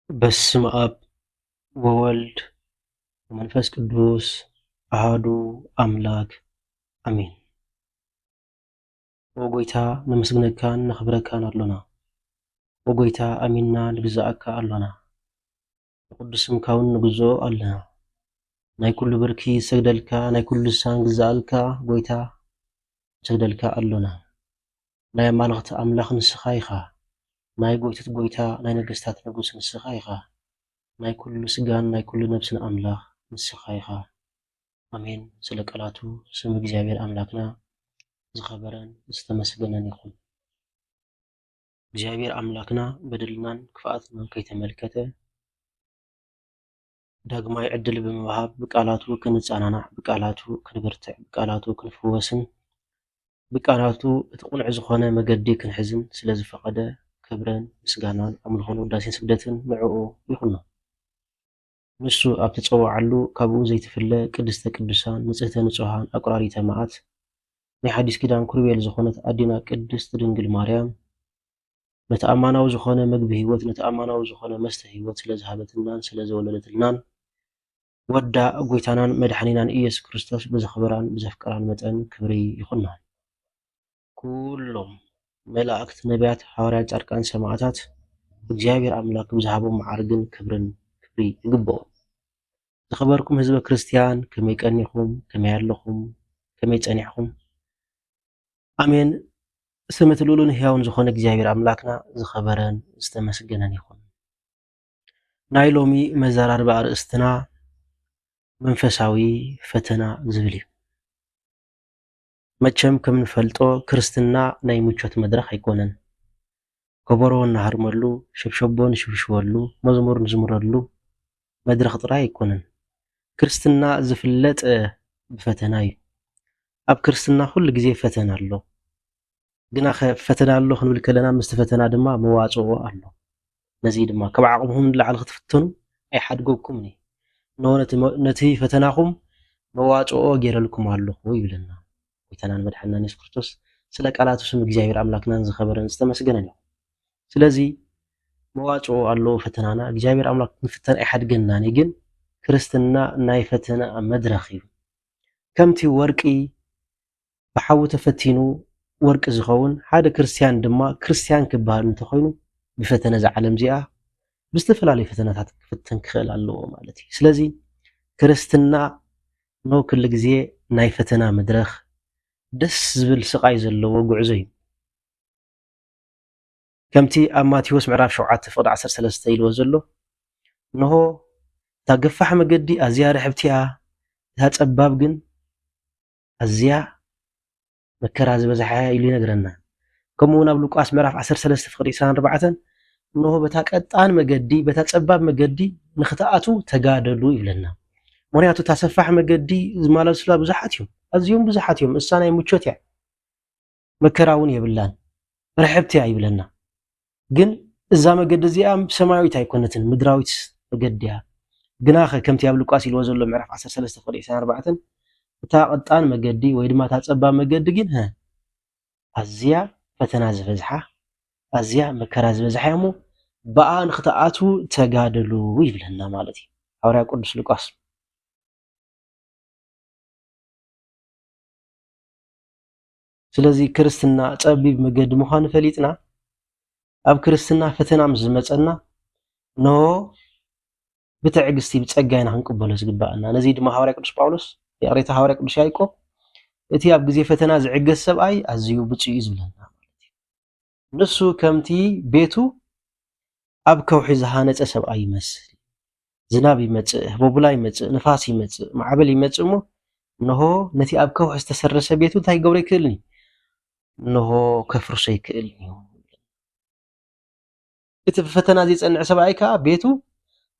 በስመ ኣብ ወወልድ ወመንፈስ ቅዱስ ኣሃዱ ኣምላክ ኣሜን። ኦ ጎይታ፣ ነመስግነካን ነኽብረካን ኣሎና። ኦ ጎይታ፣ ኣሚንና ንግዛኣካ ኣሎና። ንቅዱስ ስምካ እውን ንግዝኦ ኣለና። ናይ ኩሉ ብርኪ ዝሰግደልካ፣ ናይ ኩሉ ልሳን ግዛኣልካ ጎይታ፣ ንሰግደልካ ኣሎና። ናይ ኣማልኽቲ ኣምላኽ ንስኻ ኢኻ። ናይ ጎይቶት ጎይታ፣ ናይ ነገስታት ንጉስ ንስኻ ኢኻ። ናይ ኩሉ ስጋን ናይ ኩሉ ነብስን ኣምላኽ ንስኻ ኢኻ። ኣሜን። ስለ ቃላቱ ስም እግዚኣብሔር ኣምላክና ዝኸበረን ዝተመስገነን ይኹን። እግዚኣብሔር ኣምላክና በደልናን ክፍኣትናን ከይተመልከተ ዳግማይ ዕድል ብምሃብ ብቃላቱ ክንጸናናዕ፣ ብቃላቱ ክንብርትዕ፣ ብቃላቱ ክንፍወስን ብቃላቱ እቲ ቅኑዕ ዝኾነ መገዲ ክንሕዝን ስለ ዝፈቐደ ክብርን ምስጋናን ኣምልኾን ውዳሴን ስግደትን ንዕኡ ይኹኖ። ንሱ ኣብ ተጸውዓሉ ካብኡ ዘይትፍለ ቅድስተ ቅዱሳን ንጽህተ ንጹሃን ኣቁራሪተ መዓት ናይ ሓዲስ ኪዳን ኩርቤል ዝኾነት ኣዴና ቅድስት ድንግል ማርያም ነቲ ኣማናዊ ዝኾነ መግቢ ህይወት፣ ነቲ ኣማናዊ ዝኾነ መስተ ህይወት ስለ ዝሃበትልናን ስለ ዘወለደትልናን፣ ወዳ ጎይታናን መድሓኒናን ኢየሱስ ክርስቶስ ብዘኽብራን ብዘፍቅራን መጠን ክብሪ ይኹና። ኩሎም መላእክት፣ ነቢያት፣ ሃዋርያት፣ ጻድቃን፣ ሰማዕታት እግዚኣብሔር ኣምላክ ብዝሃቦም መዓርግን ክብርን ክብሪ ይግብኦም። ዝኸበርኩም ህዝበ ክርስትያን፣ ከመይ ቀኒኹም? ከመይ ኣለኹም? ከመይ ጸኒሕኩም? ኣሜን። ስም እቲ ልኡልን ህያውን ዝኾነ እግዚኣብሔር ኣምላክና ዝኸበረን ዝተመስገነን ይኹን። ናይ ሎሚ መዘራርባ ኣርእስትና መንፈሳዊ ፈተና ዝብል እዩ። መቸም ከም ንፈልጦ ክርስትና ናይ ምቾት መድረኽ ኣይኮነን። ከበሮ እናሃርመሉ፣ ሸብሸቦ ንሽብሽበሉ፣ መዝሙር ንዝምረሉ መድረኽ ጥራይ ኣይኮነን። ክርስትና ዝፍለጥ ብፈተና እዩ። ኣብ ክርስትና ኩሉ ግዜ ፈተና ኣሎ። ግናኸ ፈተና ኣሎ ክንብል ከለና ምስቲ ፈተና ድማ መዋጽኦ ኣሎ። ነዚ ድማ ካብ ዓቕምኹም ንላዕሊ ክትፍተኑ ኣይሓድገኩምን እዩ። እነሆ ነቲ መ-፣ ነቲ ፈተናኹም መዋጽኦ ጌረልኩም ኣለኹ ይብለና ጎይታናን መድሓንናን የሱስ ክርስቶስ። ስለ ቃላቱ ስም እግዚኣብሔር ኣምላክናን ዝኸበረን ዝተመስገነን እዩ። ስለዚ መዋጽኦ ኣለዎ ፈተናና። እግዚኣብሔር ኣምላክ ክንፍተን ኣይሓድገናን እዩ፣ ግን ክርስትና ናይ ፈተና መድረኽ እዩ። ከምቲ ወርቂ ብሓዊ ተፈቲኑ ወርቂ ዝኸውን፣ ሓደ ክርስትያን ድማ ክርስትያን ክበሃል እንተኾይኑ ብፈተነ እዛ ዓለም እዚኣ ብዝተፈላለዩ ፈተናታት ክፍተን ክኽእል ኣለዎ ማለት እዩ። ስለዚ ክርስትና ኖ ኩሉ ግዜ ናይ ፈተና መድረኽ፣ ደስ ዝብል ስቓይ ዘለዎ ጉዕዞ እዩ። ከምቲ ኣብ ማቴዎስ ምዕራፍ ሸውዓተ ፍቕዲ ዓሰርተ ሰለስተ ኢልዎ ዘሎ፣ እንሆ እታ ገፋሕ መገዲ ኣዝያ ርሕብቲ እያ፣ እታ ጸባብ ግን ኣዝያ መከራ ዝበዝሓ እያ ኢሉ ይነግረና። ከምኡ እውን ኣብ ሉቃስ ምዕራፍ ዓሰርተ ሰለስተ ፍቕዲ ዕስራን ኣርባዕተን፣ እንሆ በታ ቀጣን መገዲ፣ በታ ጸባብ መገዲ ንኽትኣትዉ ተጋደሉ ይብለና። ምኽንያቱ እታ ሰፋሕ መገዲ ዝመላለሱላ ብዙሓት እዮም፣ ኣዝዮም ብዙሓት እዮም። እሳ ናይ ምቾት እያ፣ መከራ እውን የብላን፣ ርሕብቲ እያ ይብለና። ግን እዛ መገዲ እዚኣ ሰማያዊት ኣይኮነትን፣ ምድራዊት መገዲ እያ። ግናኸ ከምቲ ኣብ ሉቃስ ኢልዎ ዘሎ ምዕራፍ ዓሰርተ ሰለስተ ፍቕዲ ዕስራን ኣርባዕተን፣ እታ ቀጣን መገዲ ወይ ድማ እታ ጸባብ መገዲ ግን፣ ሀ፣ ኣዝያ ፈተና ዝበዝሓ፣ ኣዝያ መከራ ዝበዝሓ እያ እሞ፣ ብኣ ንኽትኣትዉ ተጋደሉ ይብለና ማለት እዩ ሃዋርያ ቅዱስ ሉቃስ። ስለዚ ክርስትና ጸቢብ መገዲ ምዃኑ ፈሊጥና፣ ኣብ ክርስትና ፈተና ምስ ዝመጸና፣ እንሆ ብትዕግስቲ ብጸጋ ኢና ክንቅበሎ ዝግባኣና። ነዚ ድማ ሃዋርያ ቅዱስ ጳውሎስ፣ ይቕሬታ፣ ሃዋርያ ቅዱስ ያዕቆብ፣ እቲ ኣብ ግዜ ፈተና ዝዕገስ ሰብኣይ ኣዝዩ ብጹእ እዩ ዝብለና ማለት እዩ። ንሱ ከምቲ ቤቱ ኣብ ከውሒ ዝሃነጸ ሰብኣይ ይመስል። ዝናብ ይመጽእ፣ ህቦብላ ይመጽእ፣ ንፋስ ይመጽእ፣ ማዕበል ይመጽእ እሞ፣ እንሆ ነቲ ኣብ ከውሒ ዝተሰረሰ ቤቱ እንታይ ክገብሮ ኣይክእልን እዩ? እንሆ ከፍርሶ ኣይክእልን እዩ። እቲ ብፈተና ዘይጸንዕ ሰብኣይ ከኣ ቤቱ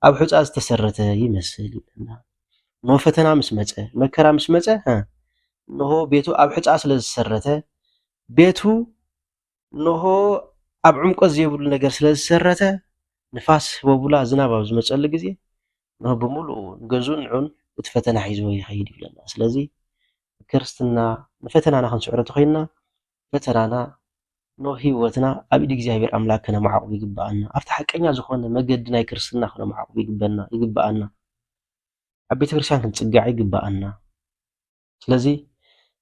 ኣብ ሑጻ ዝተሰረተ ይመስል ይብለና። እንሆ ፈተና ምስ መጸ፣ መከራ ምስ መጸ፣ ሀ፣ እንሆ ቤቱ ኣብ ሑጻ ስለ ዝሰረተ፣ ቤቱ እንሆ ኣብ ዕምቆት ዘይብሉ ነገር ስለ ዝሰረተ፣ ንፋስ ህቦብላ ዝናብ ኣብ ዝመጸሉ ግዜ፣ እንሆ ብምሉኡ ንገዝኡን ንዑን እቲ ፈተና ሒዝዎ ይኸይድ ይብለና። ስለዚ ክርስትና ንፈተናና ክንስዕሮ ተኾይንና፣ ፈተናና ኖ ህይወትና ኣብ ኢድ እግዚኣብሔር ኣምላኽ ከነማዕቑብ ይግብኣና። ኣብቲ ሓቀኛ ዝኾነ መገዲ ናይ ክርስትና ከነማዕቑብ ይግበና-፣ ይግብኣና። ኣብ ቤተ ክርስቲያን ክንጽጋዕ ይግብኣና። ስለዚ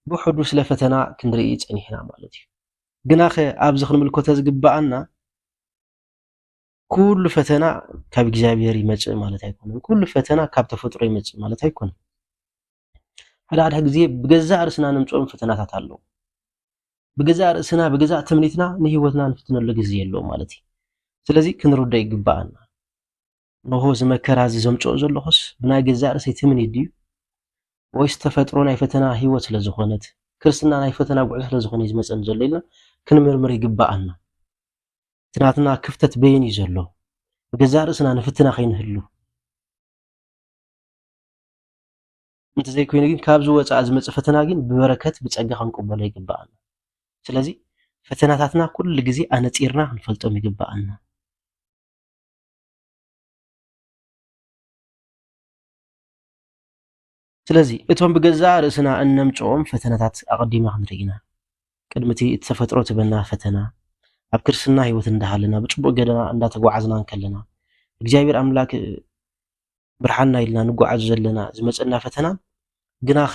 ብውሕዱ ስለ ፈተና ክንርኢ ጸኒሕና ማለት እዩ። ግናኸ ኣብዚ ክንምልከቶ ዝግብኣና ኩሉ ፈተና ካብ እግዚኣብሔር ይመጽእ ማለት ኣይኮነን። ኩሉ ፈተና ካብ ተፈጥሮ ይመጽእ ማለት ኣይኮነን። ሓደ ሓደ ግዜ ብገዛእ ርእስና ነምጽኦም ፈተናታት ኣለዉ። ብገዛእ ርእስና፣ ብገዛእ ትምኒትና ንህይወትና ንፍትነሉ ግዜ ኣለዎ ማለት እዩ። ስለዚ ክንርዶ ይግብኣና። ነሆ እዚ መከራ እዚ ዘምጽኦ ዘለኹስ ብናይ ገዛእ ርእሰይ ትምኒት ድዩ? ወይስ ተፈጥሮ ናይ ፈተና ህይወት ስለ ዝኾነት፣ ክርስትና ናይ ፈተና ጉዕዞ ስለ ዝኾነ እዩ ዝመጸኒ ዘሎ ኢልና ክንምርምር ይግብኣና። እቲ ናትና ክፍተት በየን እዩ ዘሎ? ብገዛእ ርእስና ንፍትና ከይንህሉ። እንተዘይኮይኑ ግን ካብዚ ወጻኢ ዝመጽእ ፈተና ግን ብበረከት ብጸጋ ክንቅበሎ ይግብኣና። ስለዚ ፈተናታትና ኩሉ ግዜ ኣነጺርና ክንፈልጦም ይግብኣና። ስለዚ እቶም ብገዛእ ርእስና እነምጽኦም ፈተናታት ኣቐዲምና ክንርኢ ኢና። ቅድሚ እቲ ተፈጥሮ ትበና ፈተና፣ ኣብ ክርስትና ህይወት እንዳሃለና፣ ብጽቡቕ ጎደና እንዳተጓዓዝና እንከለና፣ እግዚኣብሔር ኣምላክ ብርሃንና ኢልና ንጓዓዝ ዘለና ዝመጸና ፈተና፣ ግናኸ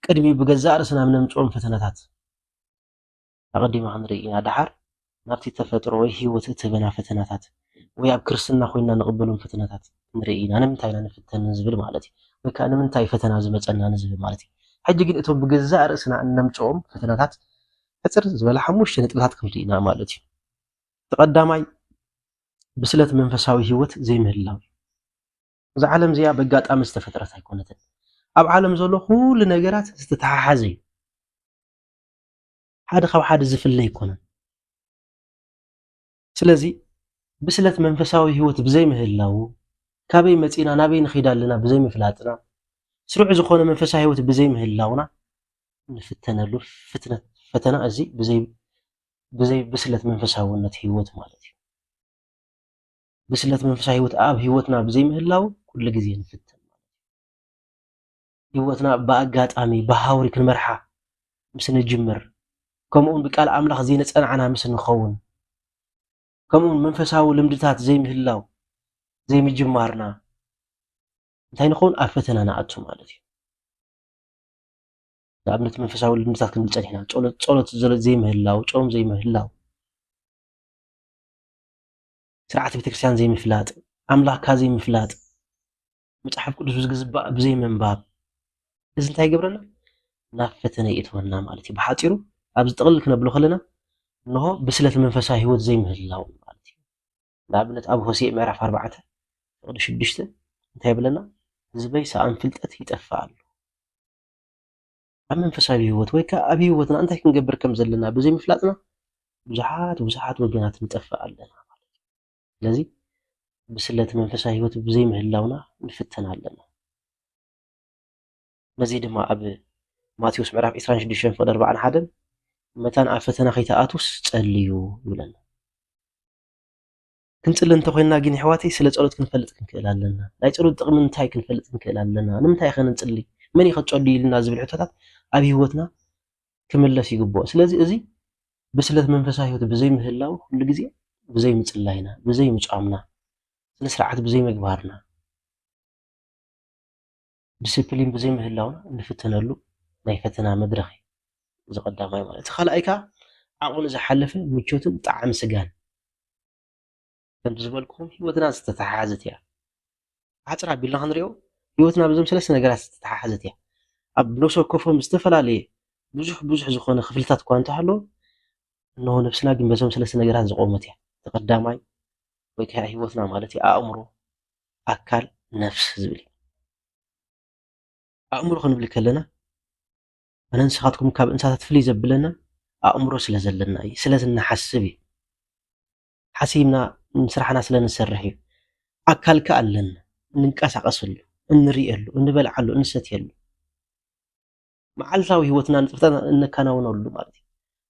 ቅድሚ ብገዛእ ርእስና እነምጽኦም ፈተናታት ኣቐዲምና ክንርኢ ኢና። ደሓር ናብቲ ተፈጥሮ ወይ ህይወት እትህበና ፈተናታት ወይ ኣብ ክርስትና ኮይንና ንቕበሎም ፈተናታት ክንርኢ ኢና። ንምንታይ ኢና ንፍተን ንዝብል ማለት እዩ። ወይ ከኣ ንምንታይ ፈተና ዝመጸና ንዝብል ማለት እዩ። ሕጂ ግን እቶም ብገዛእ ርእስና እነምጽኦም ፈተናታት ሕጽር ዝበለ ሓሙሽተ ነጥብታት ክንርኢ ኢና ማለት እዩ። እቲ ቀዳማይ ብስለት መንፈሳዊ ህይወት ዘይምህላው እዩ። እዛ ዓለም እዚኣ በጋጣሚ ዝተፈጥረት ኣይኮነትን። ኣብ ዓለም ዘሎ ኩሉ ነገራት ዝተተሓሓዘ እዩ። ሓደ ካብ ሓደ ዝፍለ ኣይኮነን። ስለዚ ብስለት መንፈሳዊ ህይወት ብዘይምህላዉ፣ ካበይ መጺና ናበይ ንኸይድ ኣለና ብዘይምፍላጥና፣ ስሩዕ ዝኾነ መንፈሳዊ ህይወት ብዘይምህላውና ንፍተነሉ ፍትነት፣ ፈተና እዚ ብዘይ፣ ብዘይ ብስለት መንፈሳውነት ህይወት ማለት እዩ። ብስለት መንፈሳዊ ህይወት ኣብ ህይወትና ብዘይምህላው ኩሉ ግዜ ንፍተን። ህይወትና ብኣጋጣሚ፣ ብሃውሪ ክንመርሓ ምስ ንጅምር፣ ከምኡውን ብቃል ኣምላኽ ዘይነጸናዕና ምስ ንኸውን፣ ከምኡውን መንፈሳዊ ልምድታት ዘይምህላው፣ ዘይምጅማርና፣ እንታይ ንኸውን? ኣብ ፈተና ንኣቱ ማለት እዩ። ንኣብነት መንፈሳዊ ልምድታት ክንብል ጸኒሕና፣ ጸሎት፣ ጸሎት ዘለ-፣ ዘይምህላው፣ ጾም ዘይምህላው፣ ስርዓት ቤተክርስትያን ዘይምፍላጥ፣ ኣምላኽካ ዘይምፍላጥ፣ መጽሓፍ ቅዱስ ብዝግባእ ብዘይምንባብ፣ እዚ እንታይ ይገብረና? ናብ ፈተነ የእትወና ማለት እዩ። ብሓጺሩ ኣብዚ ጥቕልል ክነብሎ ከለና እንሆ ብስለት መንፈሳዊ ህይወት ዘይምህላው ማለት እዩ። ንኣብነት ኣብ ሆሴዕ ምዕራፍ ኣርባዕተ ፍቕዲ ሽዱሽተ እንታይ ይብለና? ህዝበይ ሰኣን ፍልጠት ይጠፍእ ኣሎ። ኣብ መንፈሳዊ ህይወት ወይ ከኣ ኣብ ህይወትና እንታይ ክንገብር ከም ዘለና ብዘይምፍላጥና ብዙሓት፣ ብዙሓት ወገናት ንጠፍእ ኣለና ማለት እዩ። ስለዚ ብስለት መንፈሳዊ ህይወት ብዘይምህላውና ንፍተን ኣለና። ነዚ ድማ ኣብ ማቴዎስ ምዕራፍ ዕስራን ሽዱሽተን ፍቕዲ ኣርባዓን ሓደን መታን ኣብ ፈተና ከይትኣትዉስ ጸልዩ ይብለና። ክንጽሊ እንተኾይንና ግን የሕዋተይ ስለ ጸሎት ክንፈልጥ ክንክእል ኣለና። ናይ ጸሎት ጥቕሚ እንታይ ክንፈልጥ ክንክእል ኣለና። ንምንታይ ኸ ንጽሊ? መን እዩ ከጸሉ ኢልና ዝብል ሕቶታት ኣብ ህይወትና ክምለስ ይግብኦ። ስለዚ እዚ ብስለት መንፈሳዊ ህይወት ብዘይምህላው ኩሉ ግዜ ብዘይ ምጽላይና፣ ብዘይ ምጻምና፣ ስነ ስርዓት ብዘይ ምግባርና፣ ዲስፕሊን ብዘይ ምህላውና እንፍተነሉ ናይ ፈተና መድረኽ እዩ። እዚ ቀዳማይ ማለት። እቲ ካልኣይ ከኣ ዓቕኑ ዝሓለፈ ምቾትን ጣዕሚ ስጋን። ከምቲ ዝበልኩኹም ህይወትና ዝተተሓሓዘት እያ። ሓጽር ኣቢልና ክንሪኦ ህይወትና ብዞም ሰለስተ ነገራት ዝተተሓሓዘት እያ። ኣብ ነፍሲ ወከፎም ዝተፈላለየ ብዙሕ ብዙሕ ዝኾነ ክፍልታት እኳ እንተሃለወ፣ እንሆ ነፍስና ግን በዞም ሰለስተ ነገራት ዝቖመት እያ። እቲ ቀዳማይ ወይ ከኣ ህይወትና ማለት እዩ ኣእምሮ፣ ኣካል፣ ነፍስ ዝብል እዩ። ኣእምሮ ክንብል ከለና ኣነ ንስኻትኩም ካብ እንስሳታት ፍልይ ዘብለና ኣእምሮ ስለ ዘለና እዩ። ስለ እንሓስብ እዩ። ሓሲብና ስራሕና ስለ ንሰርሕ እዩ። ኣካል ከኣ ኣለና፣ እንንቀሳቐሰሉ፣ እንርእየሉ፣ እንበልዓሉ፣ እንሰትየሉ፣ መዓልታዊ ህይወትና ንጥፍታትና እነከናውነሉ ማለት እዩ።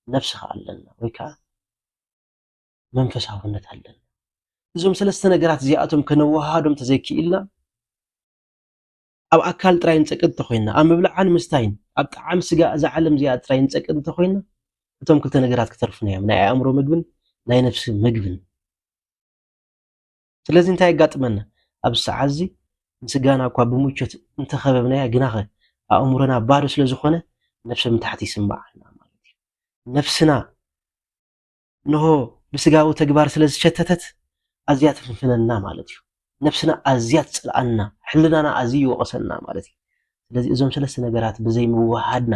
ነፍሲ ከኣ ኣለና ወይ ከኣ መንፈሳውነት ኣለና። እዞም ሰለስተ ነገራት እዚኣቶም ከነወሃሃዶም ተዘይክኢልና ኣብ ኣካል ጥራይ ንጸቅጥ እንተኾይንና፣ ኣብ ምብላዕን ምስታይን፣ ኣብ ጣዕሚ ስጋ እዛ ዓለም እዚኣ ጥራይ ንጸቅጥ እንተኾይንና፣ እቶም ክልተ ነገራት ክተርፉና እዮም፣ ናይ ኣእምሮ ምግብን ናይ ነፍሲ ምግብን። ስለዚ እንታይ የጋጥመና? ኣብዚ ሰዓት እዚ ንስጋና እኳ ብምቾት እንተኸበብናያ፣ ግናኸ ኣእምሮና ባዶ ስለ ዝኾነ ነፍሰ ምትሓት ይስምዓና ማለት እዩ። ነፍስና እንሆ ብስጋዊ ተግባር ስለ ዝሸተተት ኣዝያ ትፍንፍነና ማለት እዩ። ነፍስና ኣዝያ ትጸልኣና፣ ሕልናና ኣዝዩ ይወቕሰና ማለት እዩ። ስለዚ እዞም ሰለስተ ነገራት ብዘይምውሃድና፣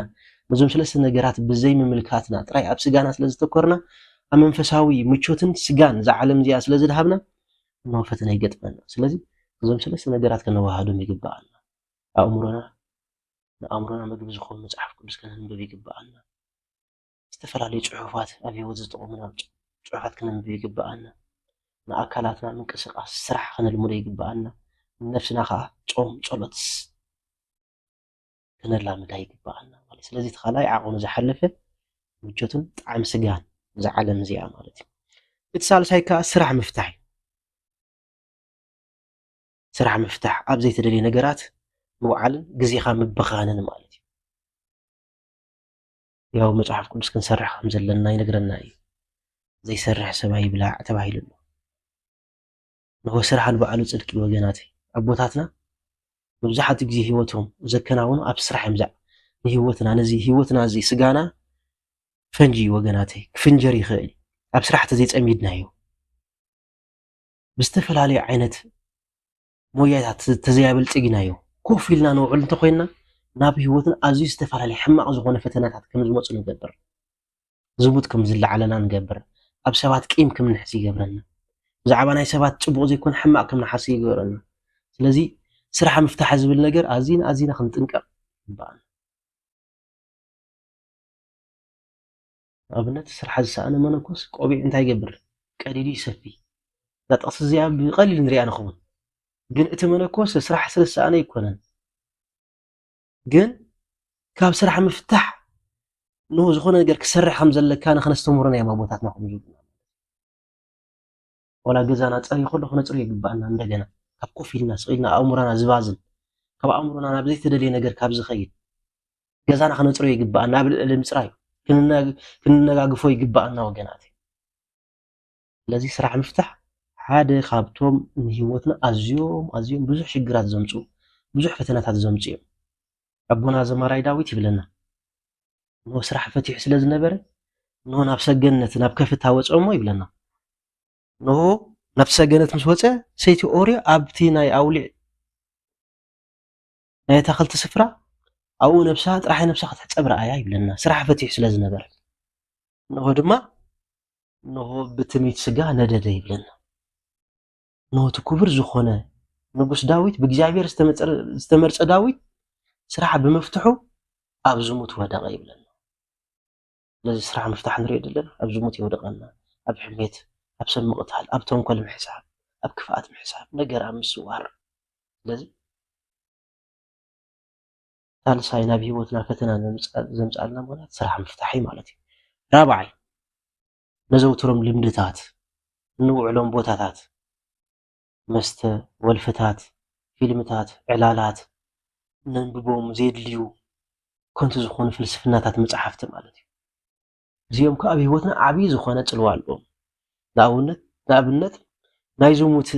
ነዞም ሰለስተ ነገራት ብዘይምምልካትና ጥራይ ኣብ ስጋና ስለ ዝተኮርና፣ ኣብ መንፈሳዊ ምቾትን ስጋን እዛ ዓለም እዚኣ ስለ ዝድሃብና፣ እንሆ ፈተና ይገጥመና። ስለዚ እዞም ሰለስተ ነገራት ከነወሃዶም ይግብኣና። ኣእምሮና፣ ንኣእምሮና ምግቢ ዝኾኑ መጽሓፍ ቅዱስ ከነንብብ ይግብኣና። ዝተፈላለዩ ጽሑፋት፣ ኣብ ህይወት ዝጠቕሙና ጽ-፣ ጽሑፋት ከነንብብ ይግብኣና። ንኣካላትና ምንቅስቓስ፣ ስራሕ ከነልምዶ ይግብኣና። ንነፍስና ከኣ ጾም፣ ጸሎት ከነላምዳ ይግብኣና ማለት። ስለዚ እቲ ካልኣይ ዓቐኑ ዝሓለፈ ምቾትን ጣዕሚ ስጋን እዛ ዓለም እዚኣ ማለት እዩ። እቲ ሳልሳይ ከኣ ስራሕ ምፍታሕ እዩ። ስራሕ ምፍታሕ፣ ኣብ ዘይተደልየ ነገራት ምውዓልን ግዜኻ ምብኻንን ማለት እዩ። ያው መጽሓፍ ቅዱስ ክንሰርሕ ከም ዘለና ይነግረና እዩ። "ዘይሰርሕ ሰብ ኣይብላዕ" ተባሂሉ ኣሎ። ንሆ ስራሕ ንባዕሉ ጽድቂ እዩ ወገናተይ። ኣቦታትና መብዛሕትኡ ግዜ ህይወቶም ዘከናውኑ ኣብ ስራሕ እዮም። ዛ-፣ ንህይወትና፣ ነዚ ህይወትና እዚ ስጋና ፈንጂ እዩ ወገናተይ፣ ክፍንጀር ይኽእል እዩ። ኣብ ስራሕ ተዘይጸሚድናዮ፣ ብዝተፈላለዩ ዓይነት ሞያታት ተዘያበልጽግናዮ፣ ኮፍ ኢልና ንውዕል እንተኾይንና፣ ናብ ህይወትና ኣዝዩ ዝተፈላለየ ሕማቕ ዝኾነ ፈተናታት ከም ዝመጹ ንገብር። ዝሙት ከም ዝለዓለና ንገብር። ኣብ ሰባት ቂም ከም ንሕዝ ይገብረና። ብዛዕባ ናይ ሰባት ጽቡቕ ዘይኮነ ሕማቕ ከም ንሓስብ ይገብረና። ስለዚ ስራሕ ምፍታሕ ዝብል ነገር ኣዚና ኣዚና ክንጥንቀቕ ይግበኣና። ንኣብነት ስራሕ ዝሰኣነ መነኮስ ቆቢዕ እንታይ ይገብር? ቀዲዱ ይሰፊ። እዛ ጥቕሲ እዚኣ ብቐሊል ንሪኣ ንኸውን። ግን እቲ መነኮስ ስራሕ ስለ ዝሰኣነ ኣይኮነን። ግን ካብ ስራሕ ምፍታሕ ንሆ ዝኾነ ነገር ክሰርሕ ከም ዘለካ ንኸነስተምህሮና እዮም ኣቦታትና ከምኡ ዝብሉና። ዋላ ገዛና ጸርዩ ከሎ ክነጽርዮ ይግብኣና። እንደገና ካብ ኮፍ ኢልና ስቕ ኢልና ኣእምሮና ዝባዝን፣ ካብ ኣእምሮና ናብ ዘይተደልየ ነገር ካብ ዝኸይድ፣ ገዛና ክነጽርዮ ይግብኣና። ኣብ ልዕሊ ምጽራይ ክንነ-፣ ክንነጋግፎ ይግብኣና ወገናት። ስለዚ ስራሕ ምፍታሕ ሓደ ካብቶም ንህይወትና ኣዝዮም፣ ኣዝዮም ብዙሕ ሽግራት ዘምጽኡ፣ ብዙሕ ፈተናታት ዘምጽኡ እዮም። ኣቦና ዘማራይ ዳዊት ይብለና፣ እንሆ ስራሕ ፈቲሑ ስለ ዝነበረ፣ እንሆ ናብ ሰገነት፣ ናብ ከፍታ ወጸ እሞ ይብለና። እንሆ ናብቲ ሰገነት ምስ ወጸ፣ ሰይቲ ኦርዮ ኣብቲ ናይ ኣውሊዕ ናይ ኣታኽልቲ ስፍራ፣ ኣብኡ ነብሳ፣ ጥራይ ነብሳ ክትሕጸብ ረኣያ ይብለና፣ ስራሕ ፈቲሑ ስለ ዝነበረ። እንሆ ድማ፣ እንሆ ብትምኒት ስጋ ነደደ ይብለና። እንሆ እቲ ክቡር ዝኾነ ንጉስ ዳዊት፣ ብእግዚኣብሔር ዝተመጸረ-፣ ዝተመርጸ ዳዊት፣ ስራሕ ብምፍትሑ ኣብ ዝሙት ወደቐ ይብለና። ስለዚ ስራሕ ምፍታሕ ንሪኦ ዘለና ኣብ ዝሙት የውድቐና፣ ኣብ ሕሜት፣ ኣብ ሰብ ምቕታል፣ ኣብ ተንኮል ምሕሳብ፣ ኣብ ክፍኣት ምሕሳብ፣ ነገር ኣብ ምስዋር። ስለዚ ሳልሳይ ናብ ህይወትና ፈተና ዘምጽኣ-፣ ዘምጽኣልና ምኽንያት ስራሕ ምፍታሕ እዩ ማለት እዩ። ራብዓይ፣ ነዘውትሮም ልምድታት፣ እንውዕሎም ቦታታት፣ መስተ፣ ወልፍታት፣ ፊልምታት፣ ዕላላት፣ ነንብቦም ዘየድልዩ ከንቱ ዝኾኑ ፍልስፍናታት መጽሓፍቲ ማለት እዩ። እዚኦም ከኣ ኣብ ህይወትና ዓብዪ ዝኾነ ጽልዋ ኣለዎም። ንኣብነት፣ ንኣብነት ናይ ዝሙት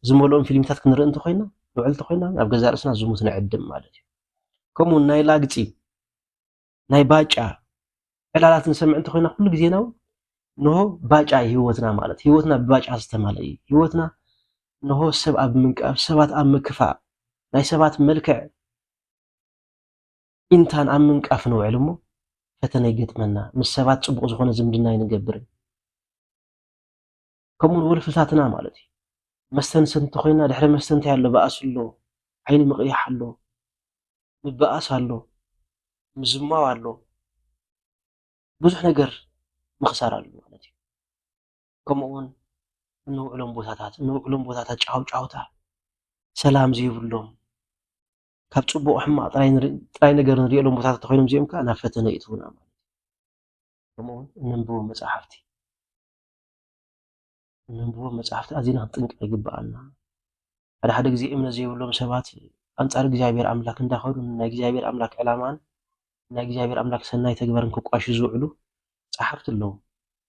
ዝመልኦም ፊልምታት ክንርኢ እንተኾይና፣ ንውዕል እንተኾይና፣ ኣብ ገዛእ ርእስና ዝሙት ንዕድም ማለት እዩ። ከምኡ እውን ናይ ላግጺ፣ ናይ ባጫ ዕላላት ንሰምዕ እንተኾይና፣ ኩሉ ግዜና እውን ንሆ ባጫ እዩ ህይወትና ማለት። ህይወትና ብባጫ ዝተማልአ እዩ። ህይወትና ንሆ ሰብ ኣብ ምንቃፍ፣ ሰባት ኣብ ምክፋእ፣ ናይ ሰባት መልክዕ ኢንታን ኣብ ምንቃፍ ንውዕል እሞ፣ ፈተነ ይገጥመና። ምስ ሰባት ጽቡቕ ዝኾነ ዝምድና ኣይንገብርን። ከምኡ እውን ወልፍታትና ማለት እዩ። መስተ ንሰቲ እንተኾይና፣ ድሕሪ መስተ እንታይ ኣሎ? ባእሲ ኣሎ፣ ዓይኒ ምቕያሕ ኣሎ፣ ምብኣስ ኣሎ፣ ምዝማው ኣሎ። ብዙሕ ነገር ምኽሳር ኣሎ ማለት እዩ። ከምኡ እውን እንውዕሎም ቦታታት፣ እንውዕሎም ቦታታት ጫውጫውታ፣ ሰላም ዘይብሎም፣ ካብ ጽቡቕ ሕማቕ ጥራይ ንርኢ-፣ ጥራይ ነገር ንርእየሎም ቦታታት እንተኾይኖም፣ እዚኦም ከኣ ናብ ፈተነ የእትዉና ማለት እዩ። ከምኡ እውን እነንብቦ መጻሕፍቲ፣ እነንብቦ መጻሕፍቲ ኣዚና ክንጥንቀቕ ይግብኣና። ሓደ ሓደ ግዜ እምነት ዘይብሎም ሰባት ኣንጻር እግዚኣብሔር ኣምላክ እንዳኸዱ ናይ እግዚኣብሔር ኣምላክ ዕላማን ናይ እግዚኣብሔር ኣምላክ ሰናይ ተግባርን ክቋሹ ዝውዕሉ ጸሓፍቲ ኣለዉ።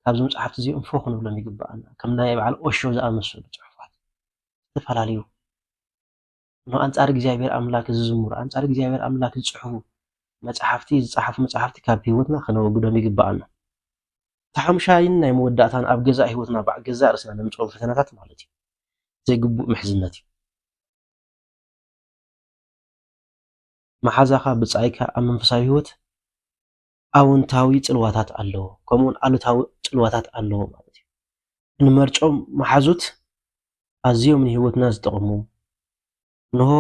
ካብዞም ጸሓፍቲ እዚኦም ፎ ክንብሎም ይግብኣና። ከም ናይ በዓል ኦሾ ዝኣመሰሉ ጽሑፋት፣ ዝተፈላለዩ፣ ንኣንጻር እግዚኣብሔር ኣምላክ ዝዝምሩ፣ ኣንጻር እግዚኣብሔር ኣምላክ ዝጽሕፉ መጽሓፍቲ፣ ዝጸሓፉ መጽሓፍቲ ካብ ህይወትና ከነወግዶም ይግብኣና። እቲ ሓሙሻይን ናይ መወዳእታን ኣብ ገዛእ ህይወትና፣ ባዕ-፣ ገዛእ ርእስና ነምጽኦም ፈተናታት ማለት እዩ። ዘይግቡእ ምሕዝነት እዩ። መሓዛኻ፣ ብጻይካ ኣብ መንፈሳዊ ህይወት ኣወንታዊ ጽልዋታት ኣለዎ፣ ከምኡውን ኣሉታዊ ጽልዋታት ኣለዎ ማለት እዩ። እንመርጾም መሓዙት ኣዝዮም ንህይወትና ዝጠቕሙ፣ እንሆ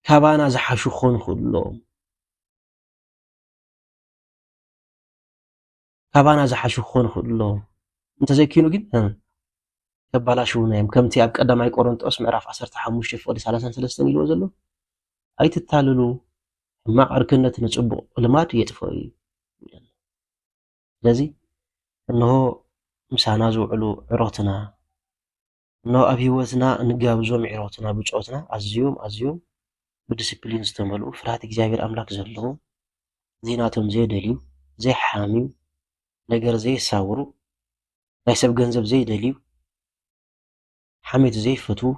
ካባና ዝሓሹ ክኾኑ ይኽእሉ ኣለዎም። ካባና ዝሓሹ ክኾኑ ይኽእሉ ኣለዎም። እንተዘይኪኑ ግን፣ እ፣ ከባላሽውና እዮም። ከምቲ ኣብ ቀዳማይ ቆሮንጦስ ምዕራፍ ዓሰርተ ሓሙሽተ ፍቕዲ ሰላሳን ሰለስተን ኢልዎ ዘሎ፣ "ኣይትታለሉ፣ ሕማቕ ዕርክነት ንጽቡቕ ልማድ የጥፍኦ እዩ" ይብለና። ስለዚ፣ እንሆ ምሳና ዝውዕሉ ዕሮትና፣ እንሆ ኣብ ህይወትና እንጋብዞም ዕሮትና፣ ብጾትና ኣዝዮም፣ ኣዝዮም ብዲስፕሊን ዝተመልኡ፣ ፍርሃት እግዚኣብሔር ኣምላክ ዘለዎም፣ ዘይናቶም ዘይደልዩ፣ ዘይሓምዩ፣ ነገር ዘየሳውሩ፣ ናይ ሰብ ገንዘብ ዘይደልዩ፣ ሓሜት ዘይፈትዉ፣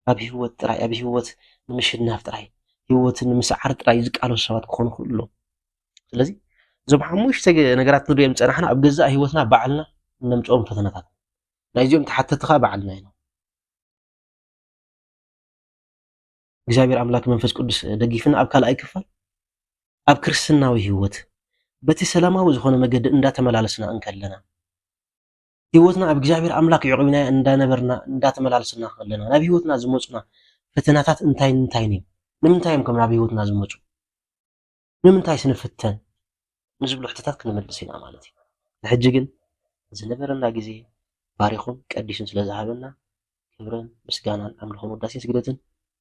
ኣብ ህይወት ጥራይ፣ ኣብ ህይወት ንምሽናፍ ጥራይ፣ ህይወት ንምስዓር ጥራይ ዝቃለሱ ሰባት ክኾኑ ይኽእሉ ኣለዉ። ስለዚ፣ እዞም ሓሙሽተ ገ-፣ ነገራት ክንሪኦም ዝጸናሕና፣ ኣብ ገዛእ ህይወትና ባዕልና እነምጽኦም ፈተናታት። ናይዚኦም ተሓተቲ ከኣ ባዕልና ኢና። እግዚኣብሔር ኣምላክ መንፈስ ቅዱስ ደጊፍና ኣብ ካልኣይ ክፋል፣ ኣብ ክርስትናዊ ህይወት በቲ ሰላማዊ ዝኾነ መገዲ እንዳተመላለስና እንከለና፣ ህይወትና ኣብ እግዚኣብሔር ኣምላክ የዕቑብናዮ እንዳነበርና፣ እንዳተመላለስና ከለና፣ ናብ ህይወትና ዝመጹና ፈተናታት እንታይን እንታይን እዮም? ንምንታይ እዮም ከም ናብ ህይወትና ዝመጹ? ንምንታይ ስንፍተን? ንዝብሉ ሕቶታት ክንምልስ ኢና ማለት እዩ። ንሕጂ ግን ዝነበረና ግዜ ባሪኹን ቀዲሱን ስለ ዝሃበና፣ ክብርን ምስጋናን ኣምልኾን ውዳሴን ስግደትን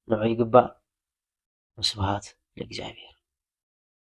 ንዑ ይግባእ። ወስብሐት ለእግዚኣብሔር።